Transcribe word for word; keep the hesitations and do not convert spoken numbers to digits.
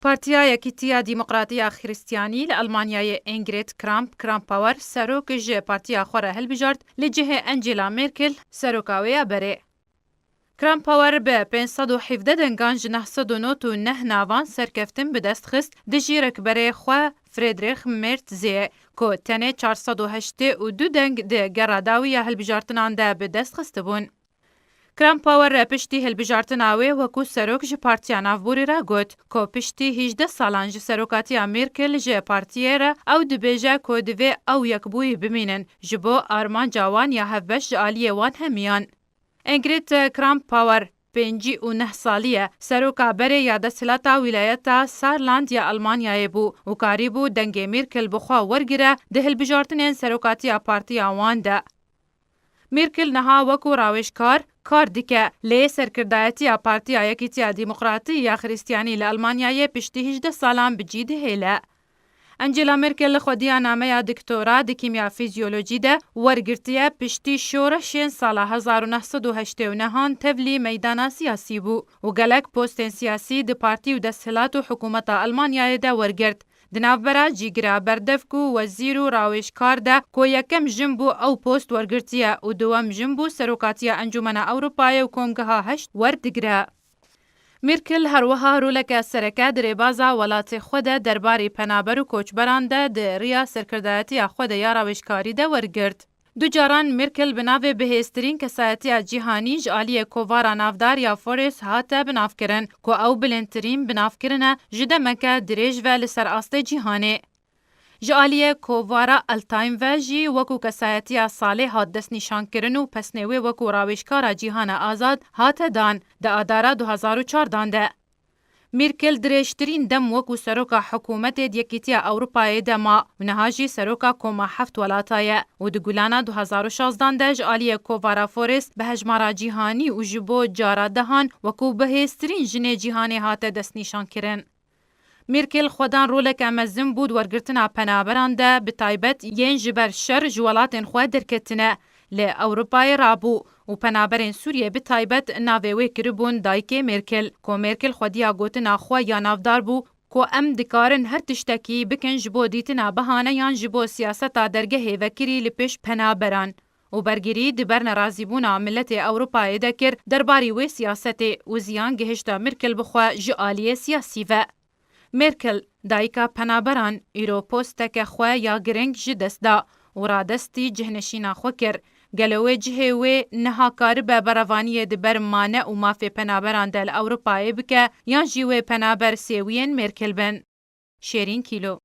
Partiya Yekîtiya Demokratî ya Xristiyanî li Elmanyayê Ingrid Kramp-Krampauer serok ji partiya xwe re hilbijart, li cihê Angela Merkel, seroka wê ya berê. Krampauer bi pênc sed û hevdeh dengan ji neh sed û nod û neh navan serkeftin bi dest xist, dijî rikberê xwe Friedrich Merz, ku tenê çar sed û heştê û du deng di gera dawî ya hilbijartinan de bi dest xistibûn. Krampauer re piştî hilbijartina wê wekû serok ji Partiya Navborî re got, ku piştî hîjdeh salan ji serokatiya Merkel ji partiyê re ew dibêje ku divê ew yekbûyî bimînin, ji bo armanca wan ya hevbeş ji aliyê wan hemiyan. Ingrid Kramp-Power pêncî û neh salî ye, seroka berê ya desthilata wîlayeta Saarland ya Elmanyayê bû û karîbû dengê Merkel bi xwe wergire di hilbijartinên serokatiya partiya wan de. Merkel niha wekû rawêjkar kar dike, lê serkirdayetiya Partiya Yekîtiya Demokratî ya Xristiyanî li Elmanyayê piştî hîjdeh salan bi cî dihêle. Angela Merkel xwediya nameya doktora di kîmya fîzyolojî de wergirtiye, piştî şoreşên sala hezar û neh sed û heştê û nehan tevlî meydana siyasî bû û gelek postên siyasî di partî û desthilat û hikûmeta Elmanyayê de wergirt. Di navbera cîgira berdevk û wezîr û rawêjkar de ku yekem jin bû ew post wergirtiye û duwem jin bû serokatiya Encûmena Ewropayê û Kongiha Heşt werdigire. Merkel her wiha roleke sereke di rêbaza welatê xwe de derbarê penaber û koçberan de di riya serkirdayetiya xwe de ya rawêjkarî de wergirt. Du caran Merkel bi navê bihêztirîn kesayetiya cîhanî ji aliyê kovara navdar ya Forbes hate binavkirin, ku ew bilindtirîn binavkirin e ji demeke dirêj ve li ser astê cîhanê. Ji aliyê kovara El Time ve jî wekû kesayetiya salê hat destnîşankirin û pesnê wê wekû rawêjkara cîhana azad hate dan di Adara du hezar û çardan de. Merkel dirêjtirîn dem wekû seroka hikûmetê di Yekîtiya Ewropayê de ma û niha jî seroka Koma Heft Welata ye û di Gulana du hezar û şazdan de ji aliyê kovara Forbes bi hejmara cîhanî û ji bo cara dehan wekû bihêztirîn jinê cîhanê hate destnîşankirin. Merkel xwedan roleke mezin bû di wergirtina penaberan de, bi taybet yên ji ber şer ji welatên xwe derketine. Li Ewropayê rabû û penaberên Sûriyê bi taybet navê wê kiribûn dayikê Merkel, ku Merkel xwediya gotina xwe ya navdar bû, ku em dikarin her tiştekî bikin ji bo dîtina bihaneyan ji bo siyaseta dergehê vekirî li pêş penaberan. Û bergirî di ber nerazîbûna miletê Ewropayê de kir derbarî wê siyasetê û ziyan gihişta Merkel bi xwe ji aliyê siyasî ve. Merkel, dayika penaberan, îro posteke xwe ya giring ji dest da û radestî cihnişîna xwe kir. Gelo wê cihê wê niha karibe berevaniyê di ber mane û mafê penaberan de li Ewropayê bike, yan jî wê penaber sêwiyên Merkel bin? Şêrîn Kîlo.